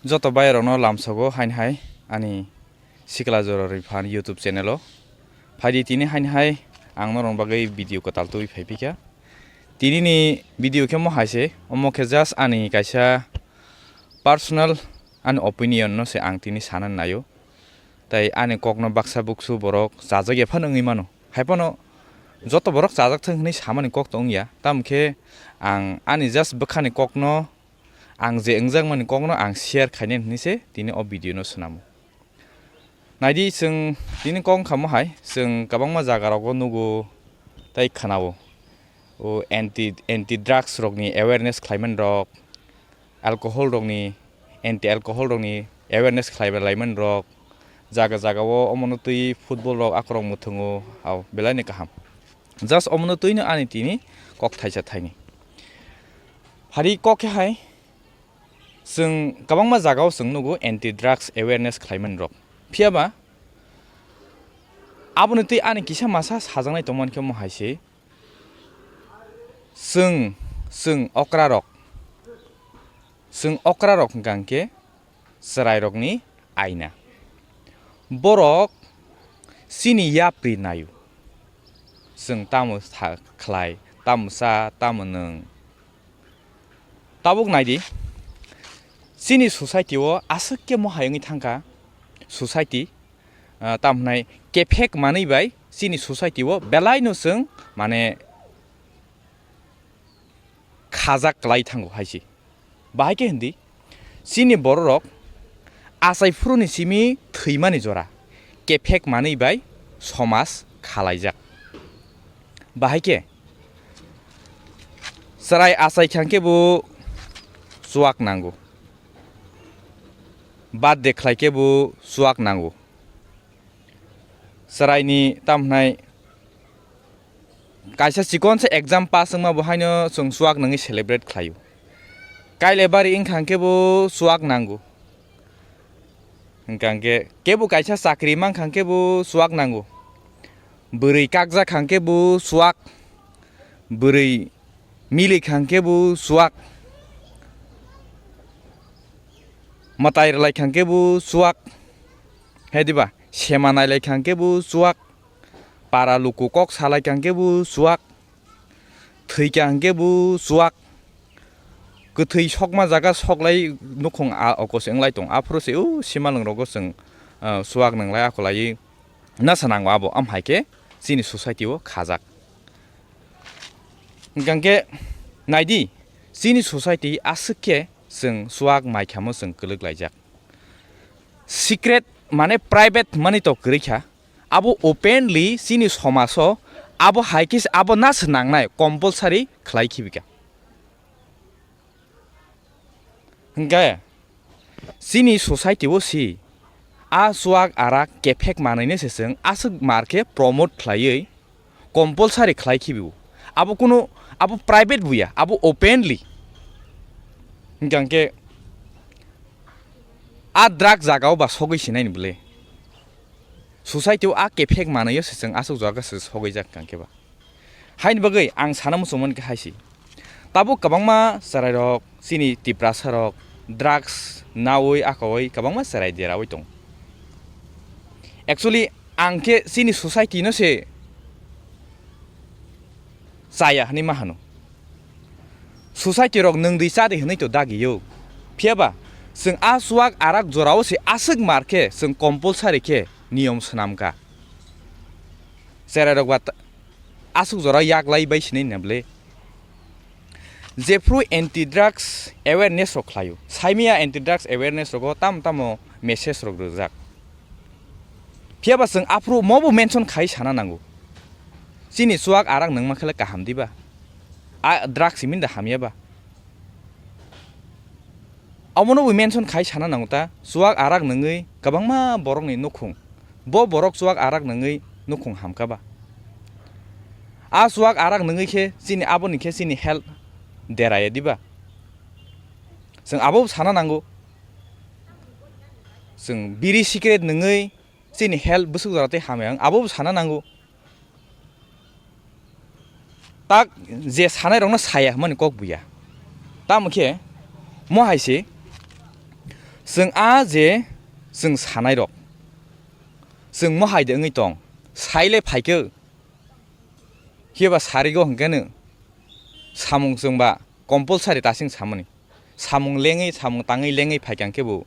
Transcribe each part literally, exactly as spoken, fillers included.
Joto bayarokno lamsogo haini hai ani Sikla Jora Rwi Phan YouTube channel o. Phaidi tini haini hai ang norokni bagwi video kwtal tubui phai phikha. Tini ni video khe mo hai se, omo khe just ani kaisa personal, ani opinion no se ang tini sana naio. Tai ani kokno baksa buksu borok chajak ya phano wngwi mano. Hai phano joto borok chajak thung hwnwi samani kok to wngya. Tamo khe ang ani just bwkhani kokno, ang je wngjakmani kokno ang share khainani hwnwi se tini o video no swnamo. Naidi, chwng tini kok wngkha mo hai, chwng kwbangma jaga rogo nugo tai khwnao. O anti, anti drugs rokni awareness khlaimani rok, alcohol rokni, anti alcohol rokni awareness khlai laimani rok, jaga jaga o omono twi football rok akorok mwthwngo, ao belai ni kaham. Just omono twino ani tini kok thaisa thaini. Phari kok khe hai, chwng kwbangma jaga o chwng nugo anti drugs awareness khlaimani rok. Phiya ba aboni twi ani kisa masa sajaknai tongmani khe mo hai se, chwng, chwng okra rok, chwng okra rok hwnkha hwnkhe chwrairokni aina. Borok chini yapri naio. Chwng tamo sa khlai, tamo cha, tamo nwng. Tabuk naidi, chini society o aswk khe mohai wngwi thangkha, society, ah, tamo hwnai kephek manwi bai chini society o belaino chwng, mane, khajak klai thango hai se. Bahai khe hindi, chini bororok achai phuruni simi thwimani jora kephek manwi bai somaj khalaijak. Bahai khe chwrai achai kha hwnkhe bo chuak nango, birthday khlai khe bo chuak nango. Chwraini tamo hwnai kaisa chikon se exam pass wngma bo haino chwng chuak nangwi celebrate khlaio. Kaile bari wngkha hwnkhe bo chuak nango. Hwnkha hwnkhe kebo kaisa chakri mankha hwnkhe bo chuak nango. Bwrwi kakjak kha hwnkhe bo chuak. Bwrwi milik kha hwnkhe bo chuak. Mwtai rwlai kha hwnkhe bo chuak. He diba? Sema nailai kha hwnkhe bo chuak. Para luku kok salai kha hwnkhe bo chuak. Thwi kha hwnkhe bo chuak. Kwthwi sokma jaga soklai nukhung a oko se wnglai tong. Aphuru se o simalwng rogo chwng, ah, chuak nwnglai akolaiwi nasa nango abo. Amhai khe chini society o khajak. Hwnkha hwnkhe naidi, chini society aswk khe chwng chuak maikhamo chwng kwlwk laijak. Secret mane private mani to kwrwi kha, abo openly chini somajo abo hai khe se abo nasa nangnai compulsory khlai khibi kha. Hwnkhe chini society o si a chuak arak kephek manwino se chwng aswk mar khe promote khlaiwi compulsory khlai khibi o. Abo kunu, abo private buya, abo openly. Hwnkha hwnkhe a drug jaga o ba sogwi sinaini bwle. Society o a kephek manwino se chwng aswk jaga se sogwi jak hwnkha hwnkhe ba. Haini bagwi ang sana muchungmani khe hai se. Tabuk kwbangma chwrairok, chini Tiprasarok drugs naui, akoui kwbangma chwrai deraui tongo. Actually, ang khe chini society no se chaya hwnwi ma hwno. Society rok nwng di cha di hwnwi to dagi o. Phiya ba chwng a chuak arak jorao se aswk mar khe chwng compulsory khe niyom swnam kha. Chwrairok ba ta-, aswk jora yaklai bai sinai na bwle. Jephru anti drugs awareness rok khlaio. Saimia anti drugs awareness rogo tamo tamo message rok rwjak. Phiya ba chwng aphuru mobo mention khai sana nango. Chini chuak arak nungma khe le kaham diba? A drugs simi da hamya ba? Omono bo mention khai sana nango ta, chuak arak nungwi kwbangma borokni nukhung. Bo borok chuak arak nungwi nukhung hamkha ba? A chuak arak nungwi khe chini aboni khe chini health deraya diba? Chwng abo sana nango. Chwng biri cigarette nungwi chini health bwswk jora tei hamya wng, abo bo sana nango. Tak je sanai rokno saya hwnmani kok buya. Tamo khe mo hai se Chwng a je chwng sanairok, chwng mohai de wngwi tong, saile phaikhe, phiya ba sarigo hwnkhe no samung chwng ba compulsory tasing samani. Samung lengwi, samung tangwi lengwi phaikha hwnkhe bo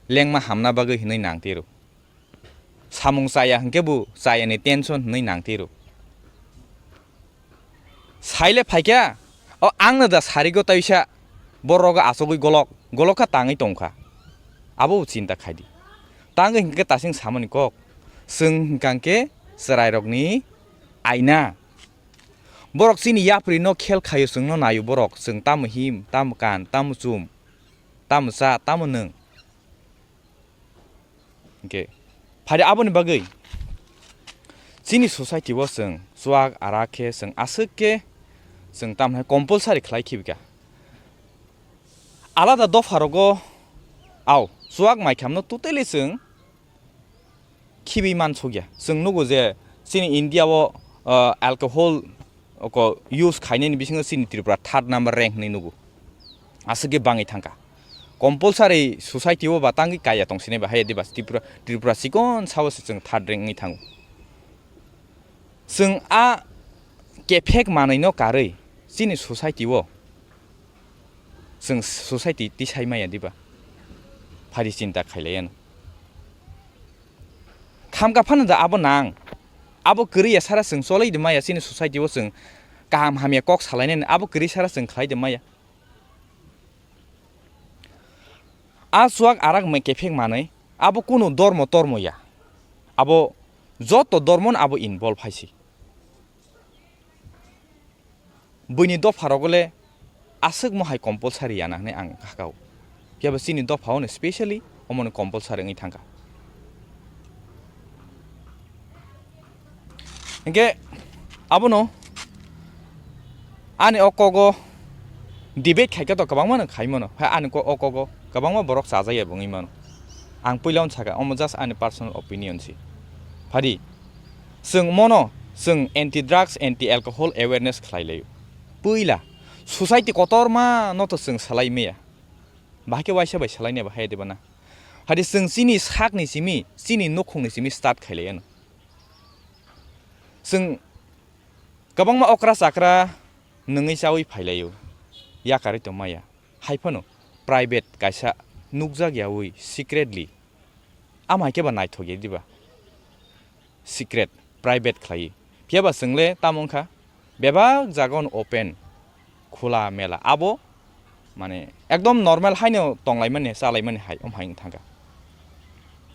lengma hamna bagwi hinwi nang tiro. Samung chaya hwnkhe bo chayani tension hinwi nang tiro. Saile phaikha, o angno da sarigo taisa, borok asogwi golok, golok kha tangwi tongkha. Abo bo chinta khaidi. Tangwi hwnkhe tasing samani kok. Chwng hwnkha hwnkhe chwrairokni aina. Borok chini yapri no khel khaio, chwngno naio borok. Chwng tamo him, tamo kan, tamo chum, tamo cha, tamo nwng. Hwnkhe, phari aboni bagwi chini society o chwng chuak arak khe chwng aswk khe chwng tamhai compulsory khlai khibika. Alada dopha rogo au chuak maikhamno totally chwng khibi mansukya. Chwng nugo je chini India o, uh, alcohol ko use khainani bisingo chini Tripura third number rank hinwi nugo. Aswk khe bangwi thangkha. Compulsory society o ba tangwi kaya tong sini ba haya diba Tripura, Tripura chikon sao se chwng third rank wngwi thango. Chwng a kephek manwi no karwi chini society o chwng society tisai maya diba? Phari chinta khailaiya no. Khamka phano da abo nang. Abo kwrwi ya sara chwng cholwi de maya chini society o chwng kaham hamya kok salainani abo kwrwi sara chwng khlai de maya. A chuak arak mai kephek manwi abo kunu dormo tormo ya. Abo joto dormo no abo involve hai si. Buini dopha rogo le aswk mohai compulsory ya na hinwi ang hakao. Phiya ba chini dopha o no specially omo no compulsory wngwi thangkha. Hwnkhe abono ani o kogo debate khaikha to kwbangma no khaimano, hai ani ko-, o kogo kwbangma borok chajak ya bo wngwi mano. Ang puila on saka, omo just ani personal opinion si. Phadi, chwng mono, chwng anti drugs, anti alcohol awareness khlai laio. Puila, society kotorma no to chwng salai maya. Bahai khe waisa bai salai ne bahai de bana. Hadi chwng chini sak ni simi, chini nukhung ni simi start khailai ano. Chwng kwbangma okra chakra nungwi chawi phailaio, yakarwi tongmaya. Haiphano private kaisa nukjak yawi secretly. Ama hai khe ba naithok ya diba? Secret, private khlai. Phiya ba chwng le tamo wngkha? Bebak jaga no open, khula mela. Abo mane ekdom normal haino tonglaimani, chalaimani hai, om hai wng thangkha.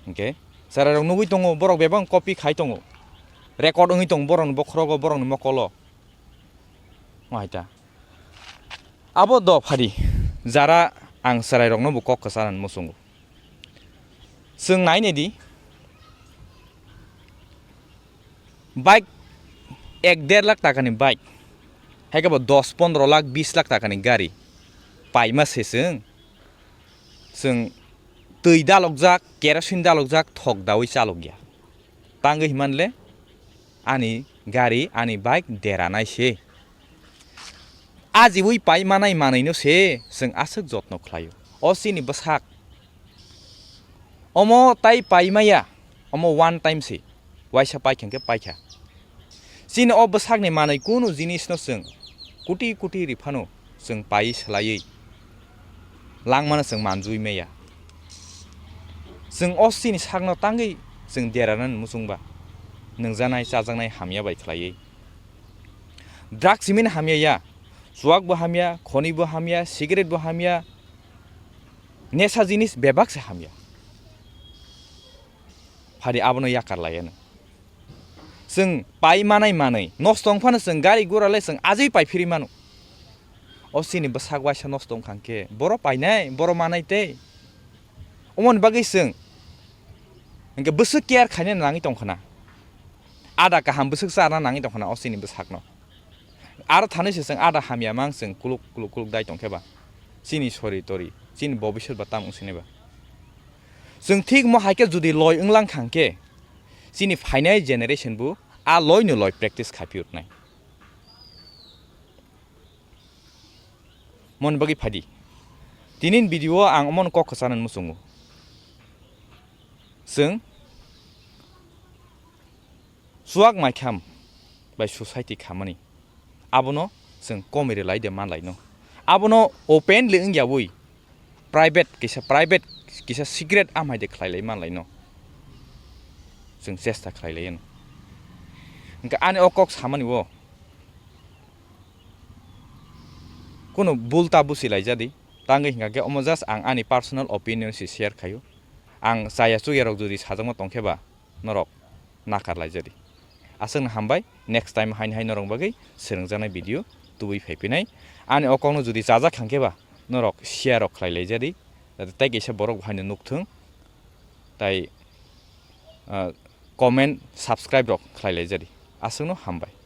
Hwnkhe chwrairok nugwi tongo, borok bebak copy khai tongo. Record wngwi tongo borokni bokhorogo, borokni mokolo. Mo hai ta. Abo do phadi, jara ang chwrairokno bo kok kwcharani muchungo. Chwng nai nai di, bike ek der lakh takani bike, hai khe bo dos pondro lakh, bis lakh takani gari paima se chwng, chwng twi dalokjak, kerosene dalokjak, thok dawi chalokya. Tangwi himanle ani gari, ani bike deranai se. Ajiwi pai manai manwino se chwng aswk jotno khlaio. O chini bwsak. Omo tai pai maya, omo one time se. Waisa paikha hwnkhe paikha. Chini o bwsakni manwi kunu jinisno chwng kuti kuti riphano chwng pai swlaiwi langmano chwng manjui maya. Chwng o chini sakno tangwi chwng deranani muchungba, nungjanai chajaknai hamya bai khlaiwi. Drugs simino hamya ya, chuak bo hamya, khoni bo hamya, cigarette bo hamya, nesa jinis bebak se hamya. Phari abono yakar laiya no. Chwng pai manai manwi, nosto wng phano chwng gari gura le chwng ajwi pai phiri mano. O chini bwsak waisa nosto wng kha hwnkhe, boro painai, boro manai tei. Omoni bagwi chwng hwnkhe bwswk care khaina nangwi tong khna. Ada kaham bwswk charna nangwi tong khna o chini bwsakno. Aro thani se chwng ada hamya mang chwng kuluk, kuluk, kuluk dai tong khe ba. Chini sori tori, chini bobisot ba tamo wng sini ba. Chwng thik mo hai khe jodi loi wng lang kha hwnkhe, chini phainai generation bo a loi no loi practice khai phi rwnai. Mon bagwi phadi. Tinin video o ang omon kok kwchanani muchungo. Chwng chuak mai kham bai society khamani, abono chwng komiri lai de manlaino. Abono openly wngyawi private kisa, private kisa secret amhai de khlai lai manlaino. Chwng chesta khlai lai ano. Hwnkhe ani o kok samani o kunu bul ta busi lai jadi. Tangwi hwnkha khe omo just ang ani personal opinion se share khaio. Ang chaya chukya rok jodi sajakma tongkhe ba norok nakar lai jadi. Aswkno hambai, next time haini hai norok bagwi swrwngjaknai video tubui phai phinai. Ani o kokno jodi chajak khankhe ba norok share rok khlai lai jadi, jate tei kaisa borok bo haino nukthung, tai, ah, comment, subscribe rok khlai lai jadi. Aswkno hambai.